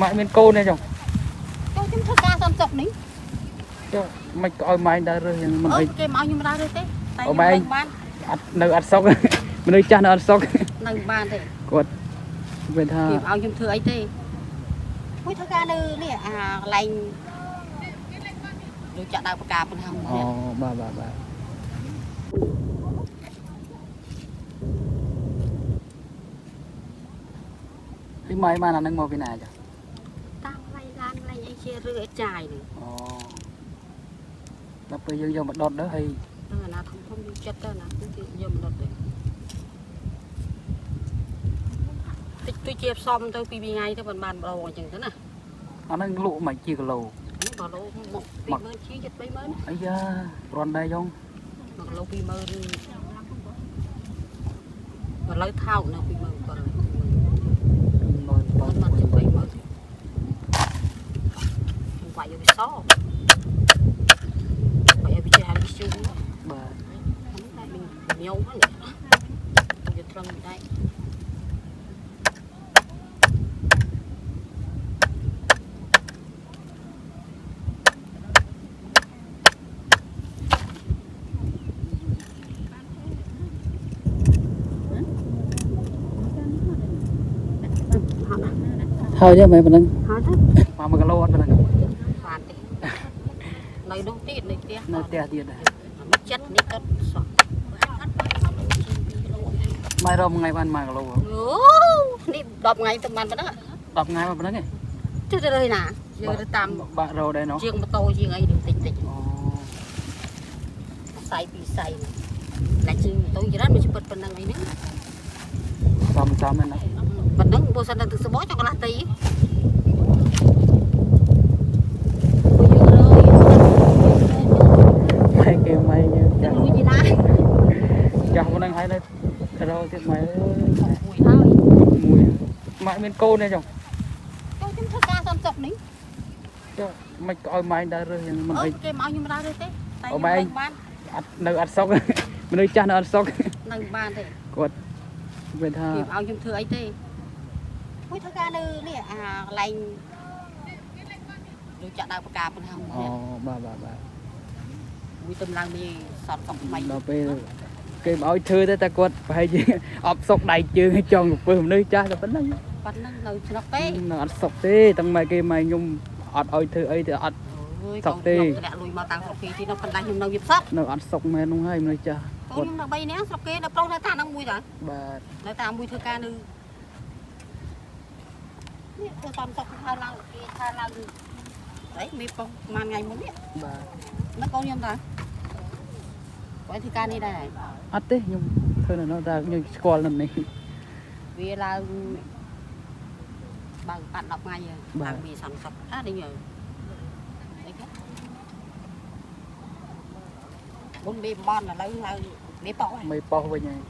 ម៉ាក់មានកូនទេចុង ចូលខ្ញុំធ្វើការសំសុកនេះ ចុះមិនក៏ឲ្យម៉ែដើររើសយ៉ាងមិន អឺ អី គេមកឲ្យខ្ញុំដើររើសទេតែ អូម៉ែ ខ្ញុំនៅបាន អត់នៅអត់សុក មនុស្សចាស់នៅអត់សុក នៅបានទេ គាត់វាថា គេឲ្យខ្ញុំធ្វើអីទេមួយធ្វើការនៅនេះអាកន្លែងដូចចាក់ដើមបកាប៉ុណ្ណឹង អូបាទបាទបាទពីម៉ែបានអាហ្នឹងមកពីណាចា តាមកន្លែងឡានកន្លែងអីជាឬអីចាយនេះ អូដល់ពេលយើងយកមកដុតទៅហើយ ហ្នឹងអាណាធំធំយើងចិត្តទៅណាគឺយកមកដុតទេតិចតិចជាផ្សំទៅពីរថ្ងៃទៅមិនបានម្ដងអញ្ចឹងទៅណា អាហ្នឹងលក់មិនជាគីឡូ នេះបើលោមក20000ជាចិត្ត30000 អាយ៉ាគ្រាន់ដែរចុង 1គីឡូ20000ឥឡូវថោកនៅ20000គាត់ 20000 មកជិត30000ខ្ញុំវាយយកវាសវាយឲ្យវាចេះហើយវាជូរ បាទ ហ្នឹងតែមានញោមហ្នឹងយកត្រឹមដែរ ហើយទេម៉ែប៉ុណ្ណឹង ហើយទៅ មក1គីឡូអត់ប៉ុណ្ណឹង បានទេនៅនោះទៀតនៅផ្ទះ នៅផ្ទះទៀតដែរ មកចិត្តនេះក៏សោះ ម៉ែរកមួយថ្ងៃបាន1គីឡូ អូនេះ10ថ្ងៃទៅបានប៉ុណ្ណឹង 10ថ្ងៃមកប៉ុណ្ណឹងឯង ជិះទៅរើណាយើងទៅតាម បាក់រោដែរណោះ ជាងម៉ូតូជាងអីនឹងតិចតិច អូ ខ្សែពីរខ្សែណាជាងម៉ូតូច្រើនមិនពិតប៉ុណ្ណឹងអីហ្នឹង សំសំហ្នឹងណា ប៉ុណ្ណឹងបើសិនតែទឹកសបកចង់កន្លះទី ម៉ែគេម៉ែយើង យើ ចាស់ ងលួចឯណា ចាស់ប៉ុណ្ណឹងហើយនៅរោទៀតម៉ែអើយ មួយហើយ មួយម៉ែមានកូនទេចុង ចូលខ្ញុំធ្វើការសំសុកនេះ ចុះមិនក៏ឲ្យម៉ែដើររើសយ៉ាងមិន អឺ អី គេមកឲ្យខ្ញុំដើររើសទេតែ អូម៉ែ ខ្ញុំនៅបាន អត់នៅអត់សុក មនុស្សចាស់នៅអត់សុក នៅបានទេ គាត់វាថា គេឲ្យខ្ញុំធ្វើអីទេមួយធ្វើការនៅនេះអាកន្លែងដូចចាក់ដើមបកាប៉ុណ្ណឹង អូបាទបាទបាទ មួយទៅឡើងមានសតសុកថ្មី ដល់ពេលគេមកឲ្យធ្វើទៅតែគាត់ប្រហែលជា អបសុកដៃជើងឲ្យចង់ទៅពើមនុស្សចាស់តែប៉ុណ្ណឹង ប៉ុណ្ណឹងនៅឆ្នុកទេ នៅអត់សុកទេទាំងម៉ែគេម៉ែខ្ញុំអត់ឲ្យធ្វើអីទេអត់ អើយ សុកទេ កូនខ្ញុំតម្លាក់លុយមកតាំងស្រុកគេទីនោះប៉ុន្តែខ្ញុំនៅវាផ្សត់ នៅអត់សុកមែននោះហើយមនុស្សចាស់ កូនខ្ញុំនៅ3នាក់ស្រុកគេនៅប្រុសនៅតាមនឹងមួយតា បាទ នៅតាមមួយធ្វើការនៅនេះធ្វើតាមសុកថាឡើងគេថាឡើងអីមេប៉ុងប្រហែលថ្ងៃមុននេះ បាទ នៅកូនខ្ញុំតាគាត់ធ្វើការនេះដែរ អត់ទេខ្ញុំធ្វើនៅនោះតែខ្ញុំស្គាល់នៅនេះ វាឡើងបើបាត់10ថ្ងៃហើយ បាទ ឡើងវាសន្សុកអានេះយើអីគេមុនមេបនឥឡូវឡើងមេប៉ុងហើយ មិនប៉ោះវិញហើយ